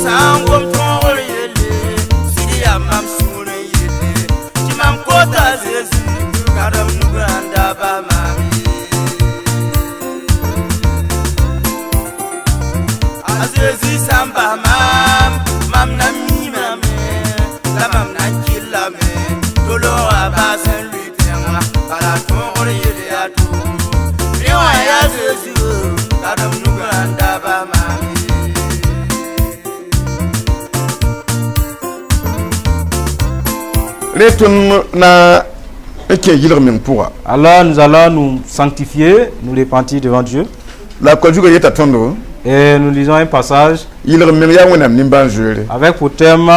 Sã n gom tõogr yelle, sɩd yaa mam sũurẽ yelle tɩ mam kota a Zeezi kãdem nugã n da bas maam ye. A Zeezi sã n bas maam, mam na miimame la mam na n kɩllame tologã baas n lʋɩ tẽngã bala tõogr yel yaa toogo rẽ wã yaa Zeezi kãdem nugã n da bas maam ye. Rẽ tõnd na n kẽ yɩlg meng pʋga. Alors nous allons nous sanctifier, nous repentir devant Dieu. La a zugã yeta tõndo Et nous lisons un passage yɩlg meng yaa Wẽnnaam nimbãan-zoeere. avec pour thème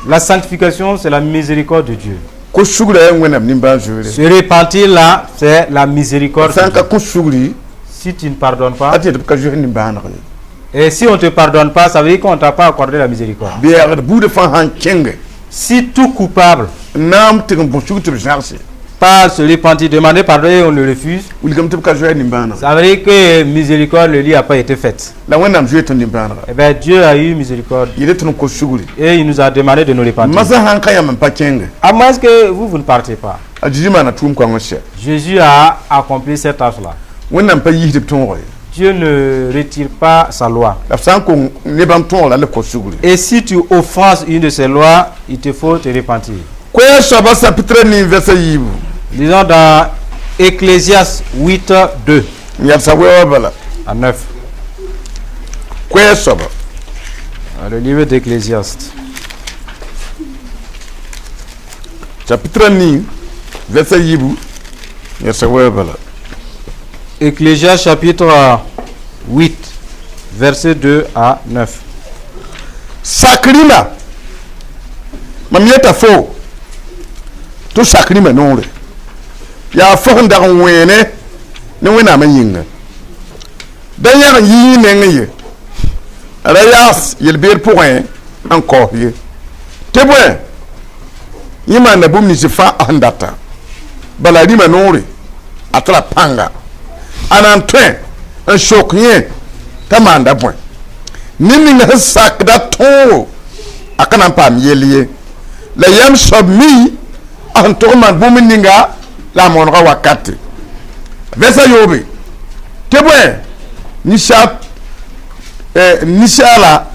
la sanctification, c'est la miséricorde de Dieu. Ko-sugrã yaa Wẽnnaam nimbãan-zoeere. Se repentir là, c'est la miséricorde Sã de n ka Dieu. kõ sugri, Si tu ne pardonnes pas, a tɩ b ka zoes nimbãaneg ye. et si on ne te pardonne pas, ça veut dire qu'on ne t'a pas accordé la miséricorde. Bɩ yaagd buudã fãa sãn kẽnge Si tout coupable n na n tɩg n bõ sugr tɩ b zãgse, pas se repentir, demander pardon et on le refuse, wilgame tɩ b ka zoe nimbãanega. ça veut dire que miséricorde ne lui a pas été faite. La Wẽnnaam zoe tõnd nimbãanega. Eh bien, Dieu a eu miséricorde Yele tõnd kos sugri. et il nous a demandé de nous repentir. Masã sãn ka yãmb n pa kẽnge, À moins que vous, vous ne partez pas. A Zeezi maana tʋʋm kãng n sɛ. Jésus a accompli cette tâche-là. Wẽnnaam pa yiisd b tõog ye. Dieu ne retire pas sa loi. La f sã n kong ne bãmb tõog la b kos sugri. Et si tu offenses une de ces lois, il te faut te repentir. Koɛɛg soabã chapitre 9 verset 4. Lisons dans Ecclésiaste 8, 2 N yalsa wɛɛ wã bala. à 9. Koɛɛg soaba Le livre d'Ecclésiaste. Chapitre 9 verset 4 n yalsa wɛɛ bala. Ecclésiaste chapitre 8, versets 2 à 9. Sak rĩma, mam yeta fo tɩ sak rĩmã noore yaa fo sẽn dag n wẽene ne Wẽnnaamã yĩnga da yãg n yi yẽ nengẽ ye ra yaas yel-beed pʋgẽ n kaoos ye tɩ bõe yẽ maanda bũmb nins fãa a sẽn data bala rĩmã noore a tara pãnga a na n tõe n sok yẽ t'a maanda bõe ned ning sẽn sakda tõogo a ka na n paam yell ye la yãmb soab mi a sẽn tog n maan bũmb ninga la a moonega wakate vɛsa yoobe tɩ bõe ninsaala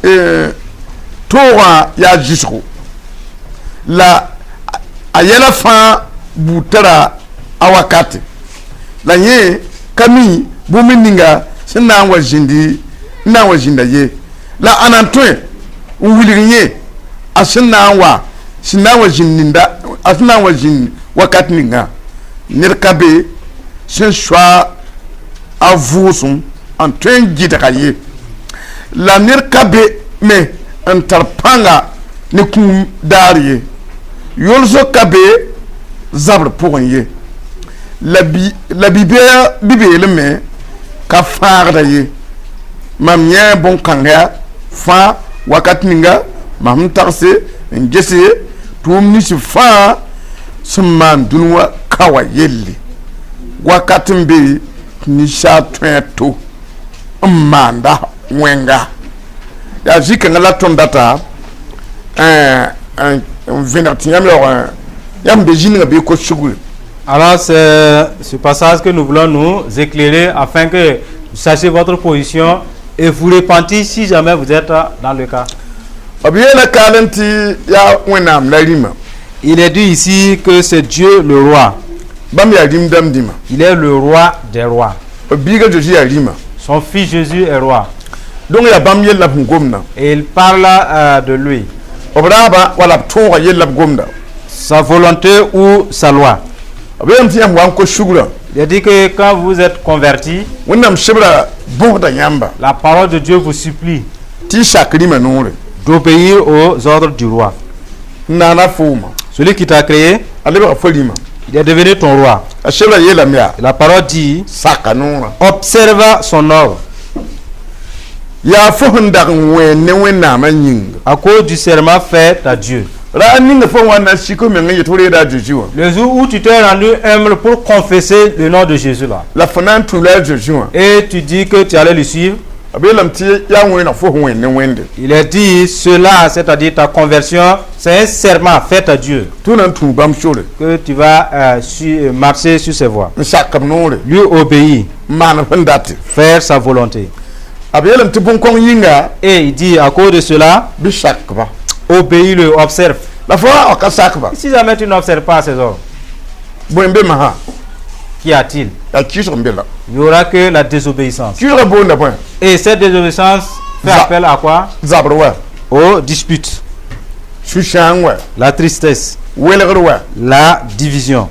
toogã yaa zɩsgo la a yɛla fãa buud tara a wakate la yẽ ka mi bũmb ninga sẽn na n wa zĩndi n na n wa zĩnda ye la a na n tõe n wilg yẽ a sẽn na n wa sẽn na n wa zĩnd ninda a sẽn na n wa zĩnd wakat ninga ned ka be sẽn soa a vʋʋsem n tõe n gɩdga ye la ned ka be me n tar pãnga ne kũum daar ye yolsg ka be zabr pʋgẽ ye la bi la bi-beelã bi-beelẽ ka fãagda ye mam yẽ bõn-kãnga fãa wakat ninga mam sẽn tagse n gese tʋʋm nins fãa sẽn maan dũni wã ka wa yelle wakat n be tɩ ninsaal tõe to n maanda wẽnga yaa zĩ-kãngã la tõnd data n vẽneg tɩ yãmb yaoog yãmb be zĩ ninga bɩ kos sugri. Alors, c'est ce passage que nous voulons nous éclairer afin que vous sachiez votre position et vous repentir si jamais vous êtes dans le cas. B yeela kaal n tɩ yaa Wẽnnaam la rĩmã. Il est dit ici que c'est Dieu le roi. Bãmb yaa rĩm dãmb dĩmã. Il est le roi des rois. B biiga Zozi yaa rĩmã. Son fils Jésus est roi. Donc yaa bãmb yell la b sẽn gomdã. Et il parle de lui. B raaba wala b tõoga yell la b gomda. Sa volonté ou sa loi. B yeelame tɩ yãmb wa n kos sugrã, Il a dit que quand vous êtes converti, Wẽnnaam sebra bõsda yãmba la parole de Dieu vous supplie tɩ y sak rĩmã noore d'obéir aux ordres du roi. N naana fooma. Celui qui t'a créé, A lebga fo rĩmã. il est devenu ton roi. A sebra yeelame yaa Et la parole dit, saka noorã. Observe son ordre. Yaa fo sẽn dag n wẽen ne Wẽnnaamã yĩnga. À cause du serment fait à Dieu. Ra ninga fo wãnna sik f meng n yet fo reeda a Zeezi wã. Le jour où tu t'es rendu humble pour confesser le nom de Jésus là, La fo na n tũ la a Zeezi wã. Et tu dis que tu allais le suivre, B yeelame tɩ yaa wẽneg fo sẽn wẽnd ne Wẽnde. Il est dit cela, c'est-à-dire ta conversion, c'est un serment fait à Dieu Tɩ f na n tũ bãmb sore. Que tu vas marcher sur ses voies, N sak b noore. Lui obéir, N maan f sẽn date. Faire sa volonté. B yeelame tɩ bõn-kõng yĩnga Et il dit, à cause de cela, bɩ sakba. Obéis-le, observe. La fo wa ka sakba. Si jamais tu n'observes pas ces ordres, Bõe n be masã? Qu'y a-t-il? Yaa kɩɩsg n be la. Il n'y aura que la désobéissance. Kɩɩsgã boonda bõe? Et cette désobéissance fait appel à quoi? Zabr wa. Aux disputes, Sũ-sãang wa. La tristesse, Welgr wa. La division.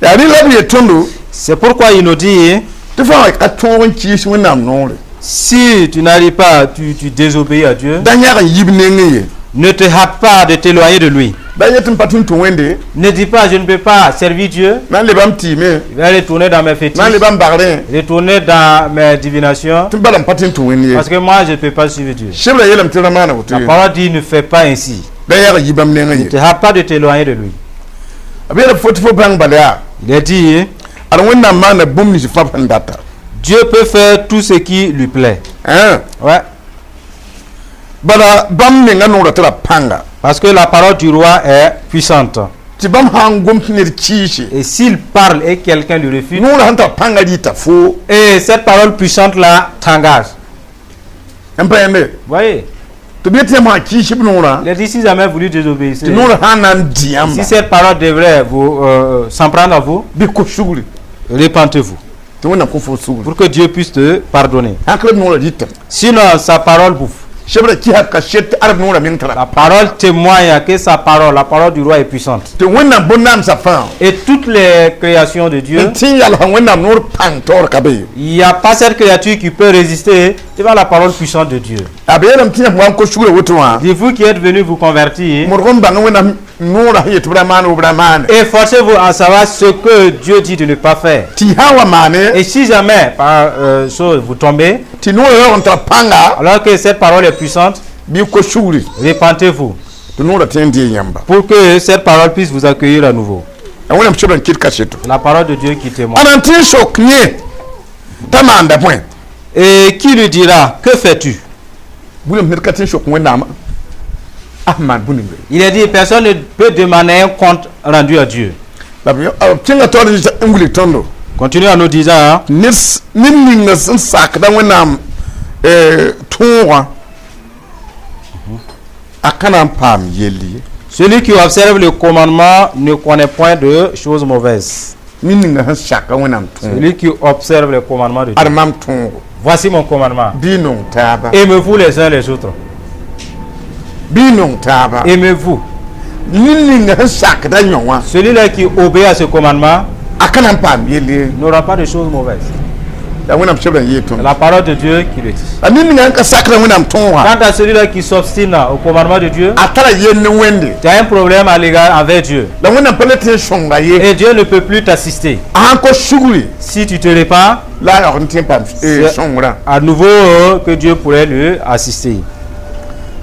Yaa rẽ la b yet tõndo C'est pourquoi il nous dit, tɩ fo wa ka tõog n kɩɩs Wẽnnaam noore. Si tu n'arrives pas, tu désobéis à Dieu, Da yãg n yib nengẽ ye. Ne te hâte pas de t'éloigner de lui. Da yet n pa tũ n tũ Wẽnde. Ne dis pas, je ne peux pas servir Dieu. Na n lebam tɩɩme. Je vais retourner dans mes fétiches, Na n lebam bagrẽ. Retourner dans mes divinations, Tɩ bala n pa tũ n tũ Wẽnd ye. Parce que moi, je ne peux pas suivre Dieu. Sebrã yeelame tɩ ra maana woto La ye. Parole dit, ne fais pas ainsi. Da yãg n yi bãmb nengẽ Ne ye. te hâte pas de t'éloigner de lui. B yeela fo tɩ fo bãng bala yaa. Il est dit, Ad Wẽnnaam maanda bũmb nins fãa b sẽn data. Dieu peut faire tout ce qui lui plaît. Hein? Ouais. Bala bãmb menga noorã tɩ ra pãnga. Parce que la parole du roi est puissante. Tɩ bãmb sã n gom tɩ ned kɩɩse. Et s'il parle et quelqu'un lui refuse, Noorã sẽn tar pãnga rɩta fo. Et cette parole puissante-là t'engage. N pa yẽmbe. Voyez, Tɩ b yet tɩ yãmb sã kɩɩs b noorã. Il a dit si jamais vous lui désobéissez, Tɩ noorã sã n na n dĩ yãmba. Si cette parole devrait vous s'en prendre à vous, Bɩ kos sugri. Repentez-vous Tɩ Wẽnnaam kõ fo sugri. Pour que Dieu puisse te pardonner. Sã ka b noorã rɩtame. Sinon, sa parole bouffe. Sebrã kɩsa kaset tɩ ad b noorã meng tara. La parole témoigne que sa parole, la parole du roi est puissante. Tɩ Wẽnnaam bõn-naamsã fãa. Et toutes les créations de Dieu, N tĩ n yalsã Wẽnnaam noor pãng taoor ka be ye. Il n'y a pas cette créature qui peut résister devant la parole puissante de Dieu. A b yeelame tɩ yãmb wa n kos sugrã woto wã. Dites, vous qui êtes venus vous convertir, Modg n bãng Wẽnnaam noorã sẽn yet tɩ b ra maan b ra maane. Efforcez-vous à savoir ce que Dieu dit de ne pas faire. Tɩ y sã n wa maane. Et si jamais, par chose, vous tombez, Tɩ noorã yaoog n tar pãnga. Alors que cette parole est puissante, Bɩ kos sugri. Repentez-vous Tɩ noorã tõe n dee yãmba. Pour que cette parole puisse vous accueillir à nouveau. A Wẽnnaam sebr n kɩt kaseto. C'est la parole de Dieu qui témoigne. A na n tɩ n sok yẽ t'a maanda bõe. Et qui lui dira, que fais-tu? Bũmb ned ka tɩ n sok Wẽnnaam a sẽn maan bũmb ninga. Il est dit, personne ne peut demander un compte rendu à Dieu. La b kẽnga taoor n wilg tõndo. Continue en nous disant, hein, Ned ned ninga sẽn sakda Wẽnnaam tõogã a ka na n paam yell ye. Celui qui observe le commandement ne connaît point de choses mauvaises. Ned ninga sẽn saka Wẽnnaam tõog. Celui qui observe le commandement de Dieu. Ad mam tõogo. Voici mon commandement. Bɩ y nong taaba. Aimez-vous les uns les autres. Bɩ y nong taaba. Aimez-vous. Ned ninga sẽn sakda yõ wã. Celui-là qui obéit à ce commandement A ka na n paam yell ye. N'aura pas de choses mauvaises. Yaa Wẽnnaam sebr n yeel C'est tõndo. la parole de Dieu qui le dit. La ned ninga sẽn ka sakda Wẽnnaam tõogã. Quant à celui-là qui s'obstine au commandement de Dieu, A tara yell ne Wẽnde. Tu as un problème à l'égard envers Dieu. La Wẽnnaam pa le tɩ n sõnga ye. Et Dieu ne peut plus t'assister. A sãn kos sugri. Si tu te répands, La a yaoog n tɩ n paam sõngrã. À nouveau que Dieu pourrait lui assister.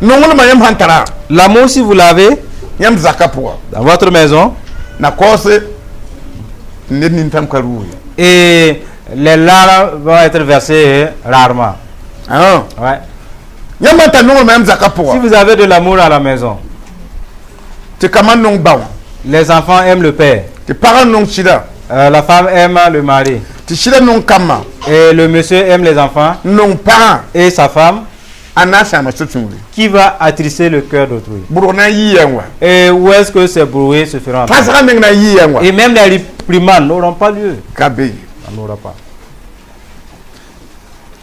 Nonglmã yãmb sãn tara. L'amour, si vous l'avez Yãmb zakã pʋga. Dans votre maison, Na kaoose ned nintãm ka rʋʋg ye. Et les larmes vont être versées rarement. Ah. Ouais. Yãmb sãn tar nonglmã yãmb zakã Si pʋga. Vous avez de l'amour à la maison, Tɩ kambã nong ba wã. Les enfants aiment le père, Tɩ pagã nong sɩda. La femme aime le mari, Tɩ sɩda nong kambã. Et le monsieur aime les enfants, N nong pagã. Et sa femme, A na n sãama so-sũuri. Qui va attrister le cœur d'autrui? Bʋrg na n yɩ yaa wã. Et où est-ce que ces bruits se feront entendre? Tãsgã meng na n yɩ yaa wã. Et même les réprimandes n'auront pas lieu. Ka be ye. On n'aura pas.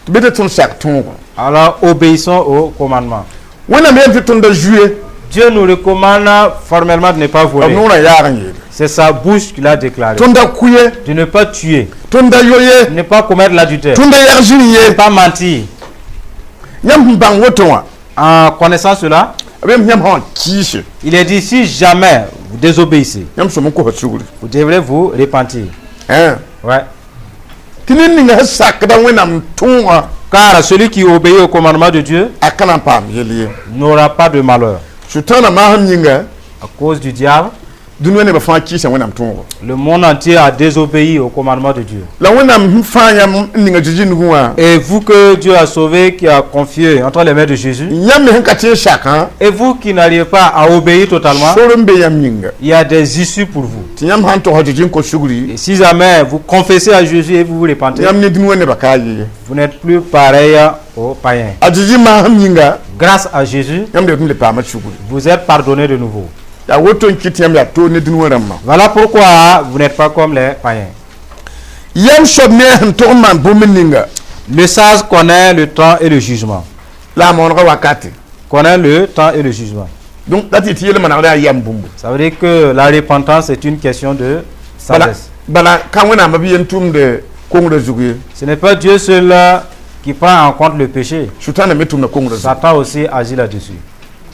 Tɩ be tɩ tõnd sak tõogã. Alors obéissons au commandement. Wẽnnaam yeelame tɩ tõnd da zu ye. Dieu nous recommande formellement de ne pas B voler. noorã yaag n yeele. C'est sa bouche qui l'a déclaré. Tõnd da kʋ ye. De ne pas tuer, Tõnd da yo ye. de ne pas commettre l'adultère, Tõnd da yag zĩri de ye. ne pas mentir. Yãmb sẽn bãng woto wã. En connaissant cela, B yeelame yãmb sã n kɩɩse. Il est dit, si jamais vous désobéissez, Yãmb sõm n kosa sugri. Vous devrez vous repentir. Hein. Ouais. Tɩ ned ninga sẽn sakda Wẽnnaam tõogã. Car celui qui obéit au commandement de Dieu a ka na n paam yell ye. N'aura pas de malheur. Sʋtãanã maasem yĩnga, À cause du diable, dũniyã nebã fãa kɩɩsa Wẽnnaam tõogo. Le monde entier a désobéi au commandement de Dieu. La Wẽnnaam sẽn fãa yãmb n ning a Zeezi nugẽ wã, Et vous que Dieu a sauvé, qui a confié entre les mains de Jésus, yãmb me sẽn ka tẽ n sakã, et vous qui n'arrivez pas à obéir totalement, sor n be yãmb yĩnga. Il y a des issues pour vous. Tɩ yãmb sãn tog a Zeezi n kos sugri, Et si jamais vous confessez à Jésus et vous vous repentez, yãmb ne dũniyã nebã ka ye. Vous n'êtes plus pareil aux païens. A Zeezi maasem yĩnga, Grâce à Jésus, yãmb lebd n le paama sugri. Vous êtes pardonné de nouveau. Yaa woto n kɩt yãmb yaa toor ne dũniyã rãmbã. Voilà pourquoi vous n'êtes pas comme les païens. Yãmb soab ne a sẽn tog n maan bũmb ninga, Le sage connaît le temps et le jugement. La a moonega wakate. Connaît le temps et le jugement. Donc la tɩ tɩ yel manegd yaa yam bũmbu. Ça veut dire que la repentance est une question de Bala sagesse. Bala ka Wẽnnaamã b yen tʋmd kongrã zug ye. Ce n'est pas Dieu seul qui prend en compte le péché. Sʋtãanã me tʋmda kongrã zug. Satan aussi agit là-dessus.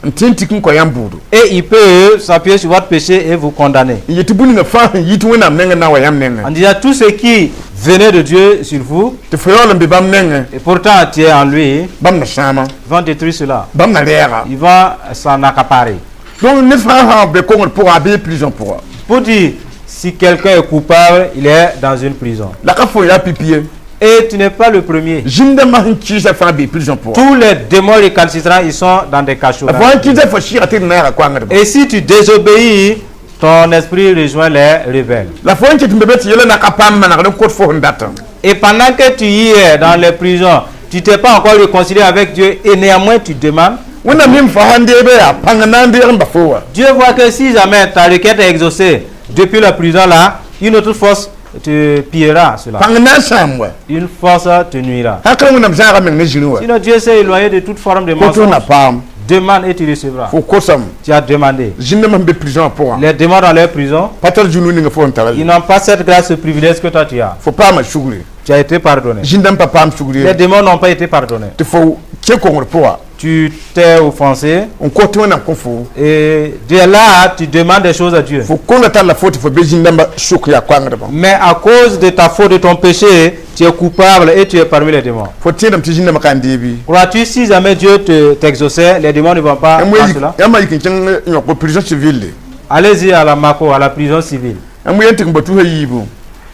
N tẽ n tik n kõ yãmb buudo. Et il peut s'appuyer sur votre péché et vous condamner. N yetɩ bũmb ninga fãa sẽn yit Wẽnnaam nengẽ na n wa yãmb nengẽ. En disant tout ce qui venait de Dieu sur vous, Tɩ fo yaool n be bãmb nengẽ, et pourtant tu es en lui, bãmb na sãama, vont détruire cela. Bãmb na rɛɛga. Il va s'en accaparer. Donc ned fãa sã n be kongr pʋga, a bee prison pʋga. Pour dire, si quelqu'un est coupable, il est dans une prison. La ka fo yaa pipi ye. Et tu n'es pas le premier. Zĩm-dãmbã sẽn kɩɩsa fãa bee prison pʋga. Tous les démons récalcitrants, ils sont dans des cachots. La fo sãn kɩɩsa fo sɩɩga tɩ d naagã koangdba. Et si tu désobéis, ton esprit rejoint les rebelles. La fo n ket n be be tɩ yɛla na ka paam manegd n kot fo sẽn datã. Et pendant que tu y es dans les prisons, tu t'es pas encore réconcilié avec Dieu et néanmoins tu demandes. Wẽnnaam yem fo sãn deebe yaa pãng n na n deeg n ba fo wa. Dieu voit que si jamais ta requête est exaucée depuis la prison là, une autre force te pillera cela. Pãng n na n sãam wa. Une force te nuira. Sã ka Wẽnnaam zãaga meng ne zĩri wa. Sinon Dieu s'est éloigné de toute forme de Koto na mensonge. paam. Demande et tu recevras. Fo kosame. Tu as demandé. Zĩm-dãmbã sẽn be prison pʋgã, Les démons dans leur prison, pa tar zũnu ninga fo sẽn tara ils ye. N'ont pas cette grâce, ce privilège que toi tu as. Fo paama sugri. Tu as été pardonné. Zĩn-dãmb pa paam sugri Les ye. Démons n'ont pas été pardonnés. Tɩ fo kẽ kongr pʋga, Tu t'es offensé n kot tɩ Wẽnnaam kõ fo. Et de là, tu demandes des choses à Dieu. Fo kongrã tar la fo tɩ fo be zĩn-dãmbã sʋk yaa koangdbã. Mais à cause de ta faute, de ton péché, tu es coupable et tu es parmi les démons. Fo tẽedame tɩ zĩn-dãmbã ka n deebi? Crois-tu, si jamais Dieu t'exauçait, les démons ne vont pas faire cela? Yãmb yik n kẽng n yõk prison civile. Allez-y à la Mako, à la prison civile. Yãmb yen tɩ n bao tusa yiibu.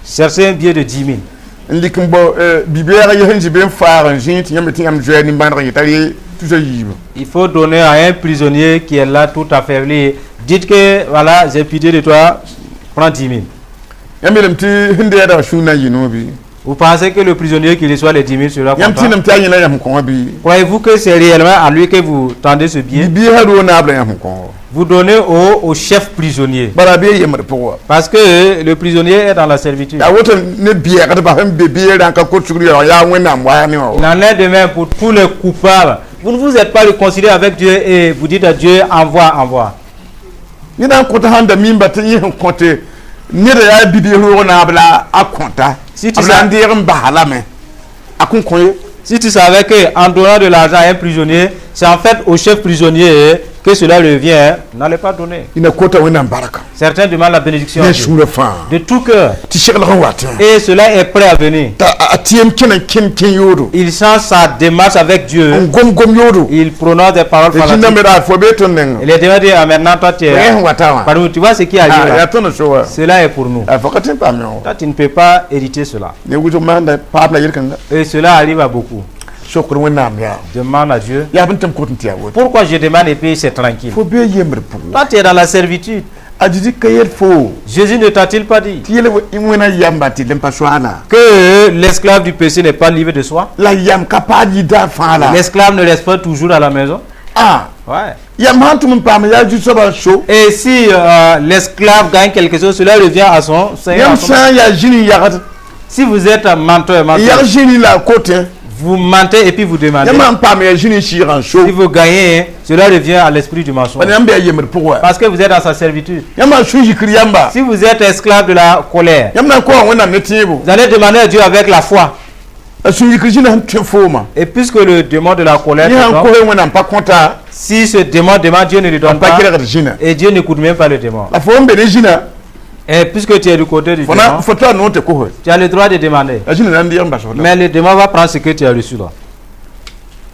Cherchez un billet de 10 000. N lik n bao bi-bɛɛg yes n zĩ be n faag n zĩig tɩ yãmb tɩ yãmb zoɛɛ nin-bãadg n yeta re tusa yiibu. Il faut donner à un prisonnier qui est là tout affaibli. Dites que voilà, j'ai pitié de toi, prends 10 000. Yãmb yeelame tɩ sẽn deedã sũur na n yɩ noog bɩ? Vous pensez que le prisonnier qui reçoit les 10 000 sera Yãmb content? tẽedame tɩ a yẽla yãmb kõgã bɩ? Croyez-vous que c'est réellement à lui que vous tendez ce billet? Bi-biisã roo naab la yãmb kõgɔ. Vous donnez au chef prisonnier. Bala bee yembd pʋgã. Parce que le prisonnier est dans la servitude. Yaa woto ne bɛɛgdbã sẽn be beerã n ka kot sugr yaoog yaa Wẽnnaam waag ne wã Il en est de même pour tous les coupables. Vous ne vous êtes pas réconcilié avec Dieu et vous dites à Dieu, envoie, envoie. Ned na n kõt sãn da mimba tɩ yẽ sẽn kõte neda yaa bi-biis roog naab la a kõta, Si tu b la sais- n deeg n basa lame a kõn kõ ye. Si tu savais qu'en donnant de l'argent à un prisonnier, c'est en fait au chef prisonnier que cela revient, n'allez pas donner. Y na kota Wẽnnaam barka. Certains demandent la bénédiction à Ne Dieu. sũurã fãa. De tout cœur. Tɩ seglg n watẽ. Et cela est prêt à venir. T'a a tɩyem kẽna kẽn kẽ yoodo. Il change sa démarche avec Dieu. N gom gom yoodo. Il prononce des paroles Tɩ zĩndãmbã fanatiques. raa fo bee tõnd nengẽ. Il est demandé, ah, maintenant toi tu Yẽ es sẽn wata wã. parmi nous. Tu vois ce qui arrive yaa là. tõnd so wa. Cela est pour nous. A fo ka tõe n paam yõ. Toi, tu ne peux pas hériter cela. Ne wʋsg maanda paam la yel-kãnga. Et cela arrive à beaucoup. Sokr Wẽnnaam yaa. Demande à Dieu. Yaa bẽn tɩ m kot n tɩ yaa woto. Pourquoi je demande et puis c'est tranquille? Fo bee yembr pʋgẽ. Toi, tu es dans la servitude. A Zeezi ka yel fo Jésus ne t'a-t-il pas dit tɩ yel wẽna yamba tɩ d n pa soaala? Que l'esclave du péché n'est pas libre de soi? La yam ka paad yɩ fãa la. L'esclave ne reste pas toujours à la maison. Ah. Ouais. Yam sãn tʋm n paam yaa zu-soabã so. Et si l'esclave gagne quelque chose, cela revient à son seigneur. Yãmb sã n yaa zĩni n yagd, Si vous êtes un menteur, n menteur, yag zĩni la a kotẽ, vous mentez et puis vous demandez. Yãmb sãn paam yaa zĩni n sɩɩgã n so. Si vous gagnez, cela revient à l'esprit du mensonge. Bala yãmb yaa yembd pʋgẽ. Parce que vous êtes dans sa servitude. Yãmb sã n sũ-yikr yãmba, Si vous êtes esclave de la colère, yãmb na n koa Wẽnnaam ne tẽebo. Vous allez demander à Dieu avec la foi. La sũ-yikr zĩna sẽn tõe fooma. Et puisque le démon de la colère, Yẽ te sãn donne, kos Wẽnnaam pa kõta, si ce démon demande, Dieu ne lui donne pa pas. kelgd zĩna. Et Dieu n'écoute même pas le démon. La fo n be ne zĩna, Et puisque tu es du côté du fo na démon, fo tara noor tɩ kose. Tu as le droit de demander. La zĩna na n deeg n bas fo la. Mais le démon va prendre ce que tu as reçu là.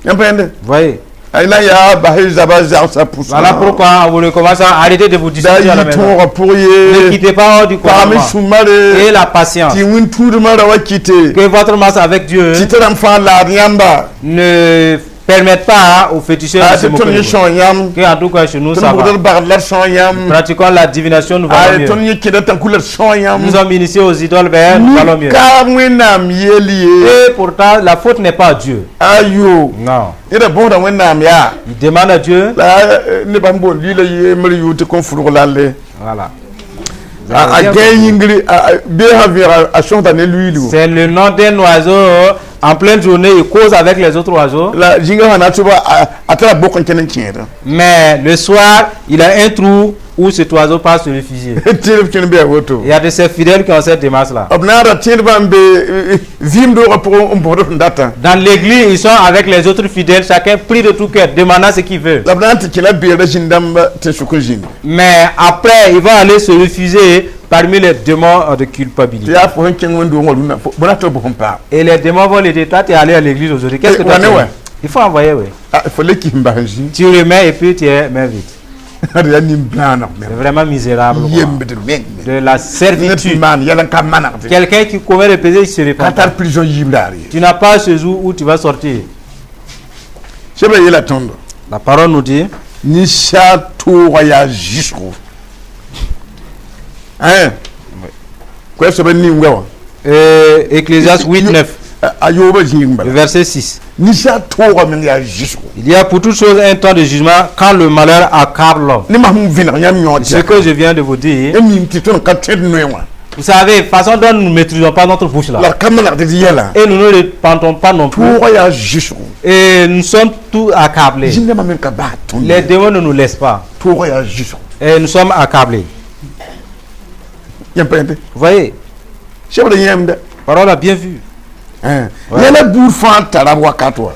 Yãmb pa yẽnde? Voyez. A na yaa bas y zaba zagsã pʋsgã. Voilà pourquoi on vous recommence à arrêter de vous Da disputer à la yɩ maison. tõogã pʋg Ne ye. quittez pas hors du Paam commandement. sũ-mare. Et la patience. Tɩ wẽn-tũudmã ra wa kɩte. Que votre marche avec Dieu Tɩ tɩ rãmb fãa laad yãmba. Ne permette pas aux féticheurs A de se tɩ moquer tõnd de yẽ vous. sõo yãmb. Que en tout cas chez nous Tõnd ça va. bʋgd bagd la d sõo yãmb. Pratiquons la divination, nous allons A mieux. tõnd yẽ kẽda tãnku la d sõo yãmb. Nous sommes initiés aux idoles, ben, nous allons mieux. Ka Wẽnnaam yel ye. Et pourtant, la faute n'est pas à Dieu. Ayo. Non. Neda bõoda Wẽnnaam yaa. Il demande à Dieu. La nebã n boond lila yembr yʋʋr tɩ kõn fʋlg lalle. Voilà. A gãe yĩngri beesã vẽega a sõsda ne luiilgo. C'est le nom d'un oiseau. En pleine journée, il cause avec les autres oiseaux. La zĩnga sã na n tʋba a tara bok n kẽn n kẽedã. Mais le soir, il a un trou où cet oiseau passe se réfugier. Tẽedb kẽn be a woto. Il y a de ces fidèles qui ont cette démarche-là. B naara tẽedbã n be vɩɩm doogã pʋgẽ n bõsd sẽn datã. Dans l'église, ils sont avec les autres fidèles, chacun prie de tout cœur, demandant ce qu'il veut. La b na n tɩ kẽla beerã zĩn-dãmb tẽn-sʋk n zĩndi. Mais après, ils vont aller se réfugier parmi les démons de Tɩ culpabilité. Yaa fo sẽn kẽng wẽnd-doogã rũnã bõe tɩ b sẽn paam. Et les démons vont les dire, toi, tu es allé à l'église aujourd'hui. Qu'est-ce que Eh, toi, tu ouais, as ouais. fait? Il faut envoyer, oui. Fo le kis n bas n zĩ. Tu remets et puis tu es main vide. D yaa nin-bãaneg C'est vraiment misérable, quoi. yembdr meng. De la Ned servitude. maan yɛl n ka manegde. Quelqu'un qui commet le péché, il se Ka repent tar pas. prison yiib daar ye. Tu n'as pas ce jour où tu vas sortir. Sebra yeela tõndo. La parole nous dit, Ninsaal toogã yaa zɩsgo. Koɛɛg soaba ning wɛ wã. Ecclésiaste 8, 9, A yoobã zĩig le bala. Verset 6. Ninsaal toogã meng yaa zɩsgo. Il y a pour toute chose un temps de jugement quand le malheur accable l'homme. Ne masem vẽneg yãmb yõod. Ce que je viens de vous dire, Yãmb mim tɩ tõnd ka tẽd noe wã. Vous savez, façon dont nous ne maîtrisons pas notre bouche là. La d ka manegd d yɛlã. Et nous ne repentons pas non plus. Toogã yaa zɩsgo. Et nous sommes tous accablés. Zĩn-dãmbã meng ka bas tõnd. Les démons ne nous laissent pas. Toogã yaa zɩsgo. Et nous sommes accablés. Yãmb pa yẽte. Vous voyez, Sebra yẽmda. Parole a bien vu. Yɛla buud fãa tara wakat wa.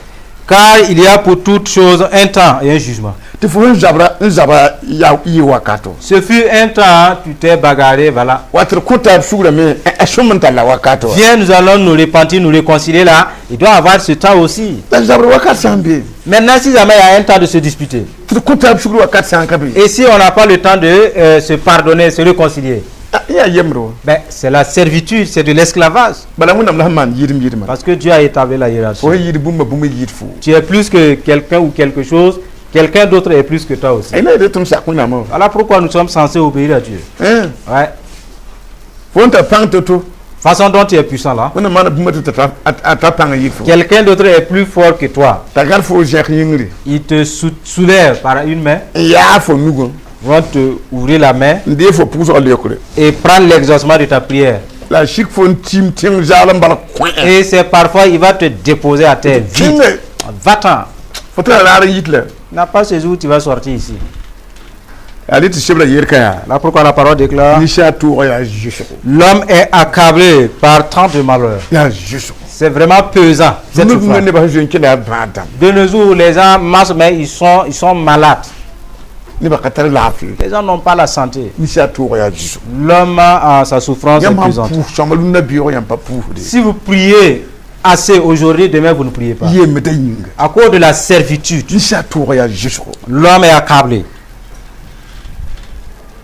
Car il y a pour toute chose un temps et un jugement. Tɩ fo sẽn zabra n zaba yaa yɩ wakato. Ce fut un temps, tu t'es bagarré, voilà. Wa tɩ d kõ taab sugrame a sõm n talla wakato wa. Viens, nous allons nous repentir, nous réconcilier là. Il doit avoir ce temps aussi. La zabr wakat sã n be. Maintenant, si jamais il y a un temps de se disputer, Tɩ d kõ taab sugr wakat sã n ka be. Et si on n'a pas le temps de se pardonner, se réconcilier, Yaa yembre wa. Ben, c'est la servitude, c'est de l'esclavage. Bala Wẽnnaam la sẽn maan yɩɩdem yɩɩdmã. Parce que Dieu a établi la hiérarchie. Fo sẽn yɩɩd bũmba bũmb yɩɩd fo. Tu es plus que quelqu'un ou quelque chose, quelqu'un d'autre est plus que toi aussi. La yetɩ tõnd sak Wẽnnaamã wa. Voilà pourquoi nous sommes censés obéir à Dieu. Ouais. Fo n tar pãng to-to. Façon dont tu es puissant là, Wẽnnaam maana bũmba tɩ a ta pãng n yɩɩd fo. Quelqu'un d'autre est plus fort que toi. T'a gãd fo zẽk yĩngri. Il te soulève par une main, N yaa fo nugã. Va te ouvrir la main N dee fo pʋʋsgã leokre. Et prendre l'exaucement de ta prière. La sik fo n tim tẽng zaal n bal kõ. Et c'est parfois, il va te déposer à terre vite. Kẽnge. Va-t'en. Fo tara raar n yit la. N'a pas ce jour où tu vas sortir ici. Yaa tɩ sebra yeelka yaa. Là pourquoi la parole déclare: Ninsaal toogã yaa zɩsgo. L'homme est accablé par tant de malheurs. Yaa zɩsgo. C'est vraiment pesant, cette Neb souffrance. nebã sẽn zoe n kẽna yaa bãad dãmb. De nos jours, les gens marchent, mais ils sont malades. Nebã ka tar laafɩ. Les gens n'ont pas la santé. Ninsaal toogã yaa zɩsgo. L'homme a sa souffrance est Yãmb sãn pesante. pʋʋs sõma rũnnã beoog yãmb pa pʋʋsde. Si vous priez assez aujourd'hui, demain vous ne priez pas. Yembdã yĩnga. À cause de la servitude, Ninsaal toogã yaa zɩsgo. L'homme est accablé.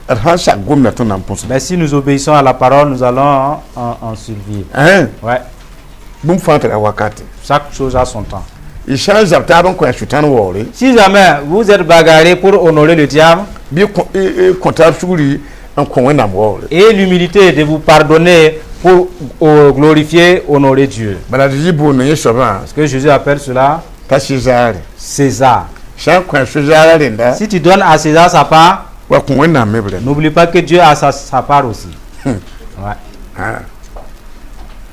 D sãn sak gomda tõnd na n põsa. Mais si nous obéissons à la parole, nous allons en survivre. Ouais. Bũmb fãa tara wakate. Chaque chose a son temps. Y sã n zab taab n kõ a sʋtãan waoore. Si jamais vous êtes bagarré pour honorer le diable Bɩ kõ taab sugri n kõ Wẽnnaam waoore. Et l'humilité de vous pardonner pour glorifier, honorer Dieu. Bala d yɩ boond yẽ soabã. Parce que Jésus appelle cela T'a César. César. Sã n kõ a César rẽnda. Si tu donnes à César sa part, Wa kõ Wẽnnaam me b rẽnd. N'oublie pas que Dieu a sa part aussi. Ouais.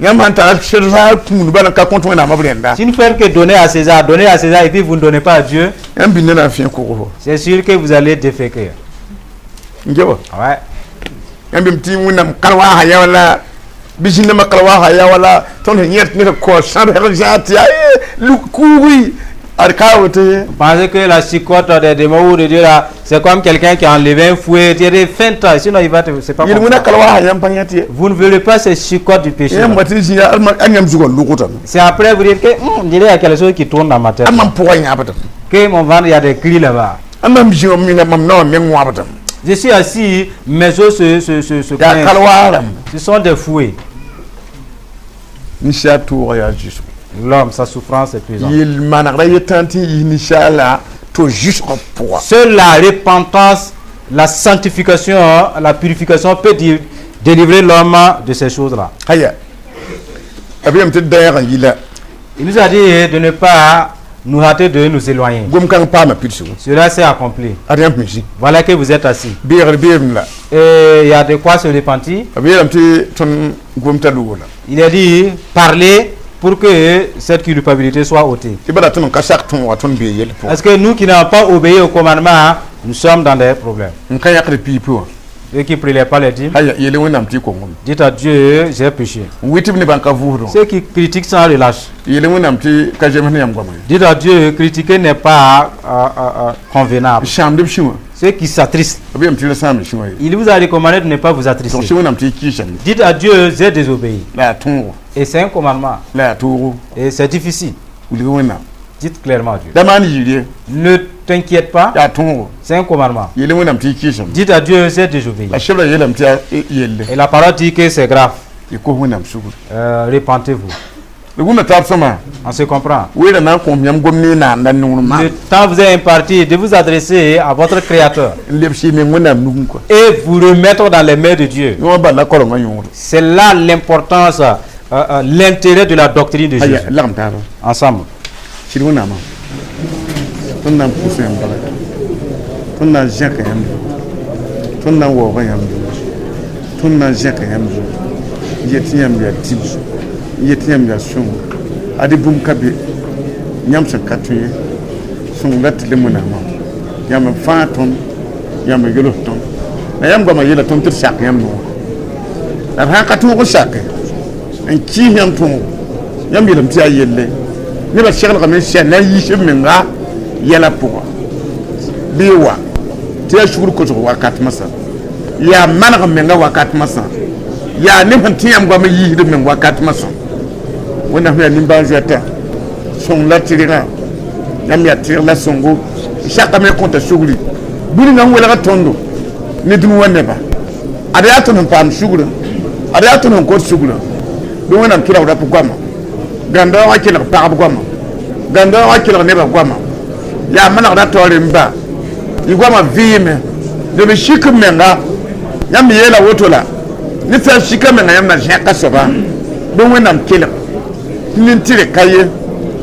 Yãmb sãn tara César kũud bala n ka kõt Wẽnnaamã b rẽnda. Si vous ne faites que donner à César et puis vous ne donnez pas à Dieu, Yãmb bĩnda na n fẽ kog fo. C'est sûr que vous allez déféquer. N ge wa. Ouais. Yãmb bɩm tɩ Wẽnnaam kalwaasã yaa wala bɩ zĩndãmbã kalwaasã yaa wala tõnd sẽn yẽd ned kao sãbsg zãag tɩ yaa kuugi. Ad ka woto ye. Pensez que la chicotte des démons ou de Dieu là, c'est comme quelqu'un qui a enlevé un fouet, il y a des feintes, sinon il va te. C'est pas comme Yel-wẽnã ça. Kalwaasã yãmb pa yã tɩ ye. Vous ne verrez pas ces chicottes du péché Yãmb là. wa tɩ zĩ a yãmb zugã logdame. C'est après vous dire que on dirait qu'il y a quelque chose qui tourne dans ma tête. A mam pʋgã yãbdame. Que mon ventre, il y a des cris là-bas. A mam zĩ wã minga mam naowã meng wãbdame. Je suis assis, mes os se Yaa coincent. kalwaarame. Ce sont des fouets. Ninsaal toogã yaa zɩsgo. L'homme, sa souffrance est pesante. Yel manegra yetã tɩ yis ninsaala to zɩsgã pʋga. Seule la repentance, la sanctification, la purification peut délivrer l'homme de ces choses-là. Aya b yeelame tɩ dãeegã yila. Il nous a dit de ne pas nous hâter de nous éloigner. Gom-kãng paama pidsgu. Cela s'est accompli. Ad yãmb sẽn zĩ. Voilà que vous êtes assis. Beegr beem la. Et il y a de quoi se repentir. B yeelame tɩ tõnd gomta logo la. Il a dit parler pour que cette culpabilité soit ôtée. Tɩ bala tõnd n ka sak tõoga tõnd bee yell pʋgã. Parce que nous qui n'avons pas obéi au commandement, nous sommes dans des problèmes. N ka yãkd piipi wã. Ceux qui ne prélèvent pas les dîmes, Aya yeel Wẽnnaam tɩ y kongame. Dites à Dieu, j'ai péché. N wɩ tɩ b nebã n ka vʋʋsdẽ. Ceux qui critiquent sans relâche, Yeel Wẽnnaam tɩ ka zems ne yãmb goama ye. Dites à Dieu, critiquer n'est pas convenable. Sãamd b sũ wã. Ceux qui s'attristent, B yeelame tɩ ra sãam sũ wã ye. Il vous a recommandé de ne pas vous attrister. Togs Wẽnnaam tɩ y kɩɩsame. Dites à Dieu, j'ai désobéi. La yaa tõogo. Et c'est un commandement. La yaa toogo. Et c'est difficile. Wilg Wẽnnaam. Dites clairement à Dieu. Da maan yir ye. Ne t'inquiète pas, Yaa tõogo. C'est un commandement. Yeel Wẽnnaam tɩ y kɩɩsame. Dites à Dieu, j'ai désobéi. La sebra yeelame tɩ yaa yelle. Et la parole dit que c'est grave. Y kos Wẽnnaam sugr. Répentez-vous. D wʋmda taab sõma. On se comprend. Weera na n kõs yãmb gom ne y naanda nongr maam. Le temps vous est imparti de vous adresser à votre Créateur N lebs y meng Wẽnnaam nugẽ kɔa. Et vous remettre dans les mains de Dieu. Yõ bal la korengã yõodo. C'est là l'importance, l'intérêt de la doctrine de Aya Jésus. Lagem taaba. Ensemble. Sɩd Wẽnnaamã tõnd na n pʋʋs yãmb baga tõnd na n zẽka yãmb tõnd na n waooga yãmb tõnd na n zẽka yãmb n yet tɩ yãmb yaa tib n yet tɩ yãmb yaa sõngo ade bũmb ka be yãmb sẽn ka tõe ye sõng la tɩ le Wẽnnaamã yãmb n fãa tõnd yãmb n yols tõnd la yãmb goamã yeela tõnd tɩ d sak yãmb noor la d sã n ka tõog n sake n kɩɩs yãmb tõogo yãmb yeelame tɩ yaa yelle nebã seglgame n sɛ na n yiis b menga yɛla pʋga bɩ y wa tɩ yaa sugr kosg wakat masã yaa maneg m menga wakat masã yaa neb sẽn tẽ yãmb goam n yiisd b meng wakat masã Wẽnnaam yaa nimbãan-zoɛtã sõng la tɩrgã yãmb yaa tɩrg la sõngo sakame kõta sugri bũni n welg tõndo ne dũni wã neba ad yaa tõnd sẽn paam sugrã ad yaa tõnd sẽn kot sugrã bɩ Wẽnnaam kelg rap goama gãndaoogã kelg pagb goama gãndaoogã kelg nebã goama yaa manegda taoore n ba y goamã vɩɩme leb n sik b menga yãmb yeela woto la ned sã n sika menga yãmb na zẽka soaba bɩ Wẽnnaam kelg tɩ nin-tɩrg ka ye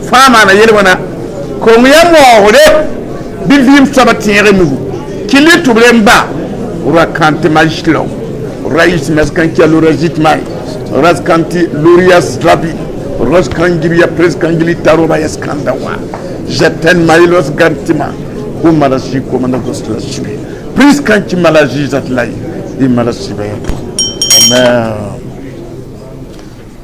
fãa maana yel wãna kong ya waoogre bɩ vɩɩm soaba tẽeg nugu kɩl tɩ b n ba rakante majlaw rais maskanki lorazit mai raskanti lorias rabi raskangiriya preskangili taroba yaskandawa jaten mailos gantima kumala shi komanda gosla shibi priskanki malaji zatlai imala shiba. Amen.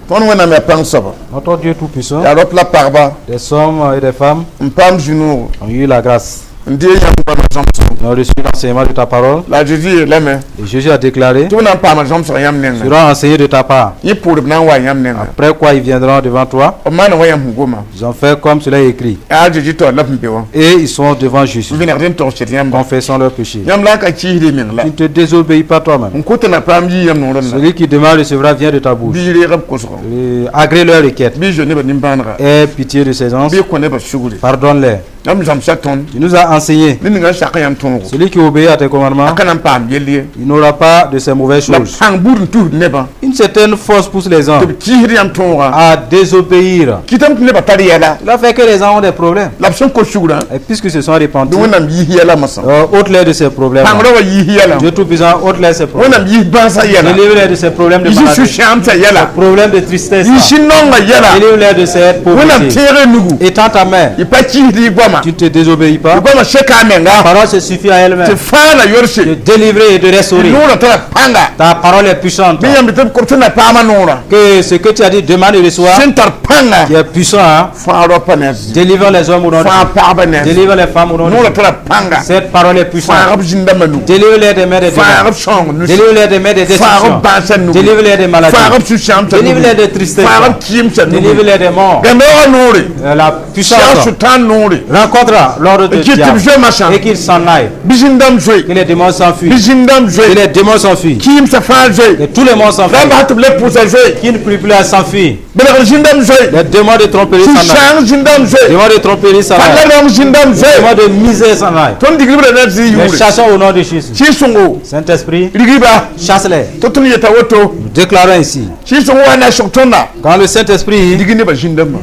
Tõnd Wẽnnaam yaa pãng soaba. Notre Dieu Tout-Puissant, Yaa rap la pagba des hommes et des femmes n paam zu-noog ont eu la grâce. N dee yãmb goamã zãmsgo. Ils ont reçu l'enseignement de ta parole. La Zeezi yeelame Et Jésus a déclaré, tɩ b na n paama zãmsg yãmb nengã sera enseigné de ta part. Yẽ pʋʋr b na n wa yãmb nengã. Après quoi ils viendront devant toi. B maana wa yãmb sẽn goma. Ils ont fait comme cela est écrit. Yaa Zeezi taoor la b sẽn be wã. Et ils sont devant Jésus, Vẽnegd n togs sɩd yãmba. Confessant leur péché. Yãmb la n ka kiisd y meng la. Tu ne te désobéis pas toi-même. N kot na paam yɩ yãmb noorẽ la. Celui qui demande recevra vient de ta bouche. Bɩ y reeg b kosgo. Et agrée leur requête. Bɩ zoe nebã nimbãanega. Aie pitié de ces gens. Bɩ kõ nebã sugri. Pardonne-les. Yãmb zãmsa tõnd. Tu nous as enseigné. Ned ninga n sak yãmb tõogo. Celui qui obéit à tes commandements, A ka na n paam yell ye. Il n'aura pas de ces mauvaises La choses. pãng buud n tusd nebã. Une certaine force pousse les gens Tɩ b kiisd yãmb tõogã. À désobéir. Kɩtame tɩ nebã tar yɛla. Cela fait que les gens ont des problèmes. La b sẽn kos sugrã. Et puisqu'ils se sont repentis, Bɩ Wẽnnaam yiis yɛla masã. Ôte-les de ces problèmes. Pãngrã wa yiis yɛla. Dieu Tout-Puissant, ôte-les ces problèmes. Wẽnnaam yiis bãnsã yɛla. Délivre-les de ces problèmes de Yiis maladie. sũ-sãamsã yɛla. Problèmes de tristesse. Yiis nonga yɛla. Délivre-les de cette Wẽnnaam pauvreté. tẽeg nugu. Étends ta main. Y pa kiisd y goama. Tu ne te désobéis pas. Y goamã Goamã seka a menga. Parole se suffit à elle-même. Tɩ fãa la yolse. De délivrer et de restaurer. Noorã tara pãnga. Ta parole est puissante. Bɩ yãmb tɩ b tɩ na paama noorã. Que ce que tu as dit, demande et reçois, Sẽn tar pãnga. Qui est puissant, hein? Fãa raopã ne a Zezi. Délivre les hommes au nom de Fãa Jésus. pagba ne a Zezi. Délivre les femmes au nom de Noorã Jésus. Tara pãnga. Cette parole est puissante. Fãag b zĩn-dãmbã nugu. Délivre-les des mains des Fãag démons. B sãoong nusi. Délivre-les des mains des Fãag destructions. B bãasã nugu. Délivre-les des maladies. Fãag b sũ-sãamsã nugu. Délivre-les de tristesse. Fãag b kɩɩmsã nugu. Délivre-les des morts. Gãndoogã noore. La puissance Sɛg sʋtãan noore. Rencontre l'ordre de Kɩt tɩ b diable zoe masã. Et qu'il s'en aille. Bɩ zĩn-dãmb zoe. Que les démons s'enfuient. Bɩ zĩn-dãmb Que zoe. Les démons s'enfuient. Kɩɩmsã fãa zoe. Que tous les morts s'enfuient. Rãmb sã tɩ b le pʋʋsã zoe. Qui ne prie plus à s'enfuir. Belgr zĩn-dãmb zoe. Les démons de tromperie s'en aillent. Sũ-sãang zĩn-dãmb zoe. Démons de tromperie s'en Falla aillent. rãmb zĩn-dãmb zoe. Démons de misère s'en aillent. Tõnd digribra na zɩ Les yʋʋre. chassons au nom de Jésus. Sɩ-sõngo. Saint-Esprit, Rigba. Chasse-les. Tɩ tõnd yeta woto. Nous déclarons ici. Sɩ-sõngo wa na sõg tõnda. Quand le Saint-Esprit Dig nebã zĩn-dãmbã.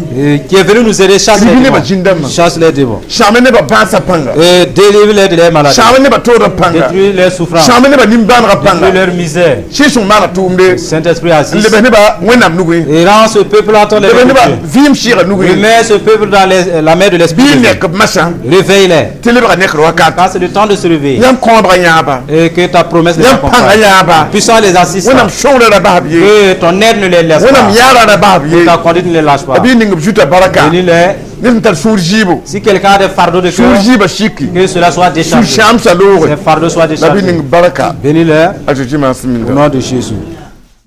Qui est venu nous aider, chasse les Rigui démons. nebã zĩn-dãmbã. Chasse les démons. Sãam nebã bãasã pãnga. Et délivre-les de leurs maladies. Sãam nebã toodã pãnga. Détruis leurs souffrances. Sãam nebã nimbãanegã Détruis pãnga. Leur misère. Sɩ-sõng maana tʋʋmde. Saint-Esprit N assiste. lebs nebã Wẽnnaam nugẽ. Et rend ce peuple entre les Lebs mains de nebã Dieu. vɩɩm sɩɩgã nugẽ. Remets ce peuple dans la main de l'Esprit Bɩ de Dieu. nek b masã. Réveille-les. Tɩ lebga nekr wakat. Quand c'est le temps de se réveiller. Yãmb kõobga yãaba. Et que ta promesse les Yãmb pãnga accompagne. yãaba. Puissant les assiste. Wẽnnaam sõngrã ra bas b ye. Que ton aide ne les laisse Wẽnnaam pas. yaara ra bas b ye. Ta conduite ne les lâche pas. B ning b zuta baraka. Bénis-les. Ned sẽn tar sũur zɩɩbo. Si quelqu'un a des fardeaux de Sũur cœur, zɩɩbã siki. Que cela soit déchargé. Sũ-sãamsã loogre. Ces fardeaux soient La bɩ déchargés. ning baraka. Bénis-les A Zeezi maasem au nom de Jésus.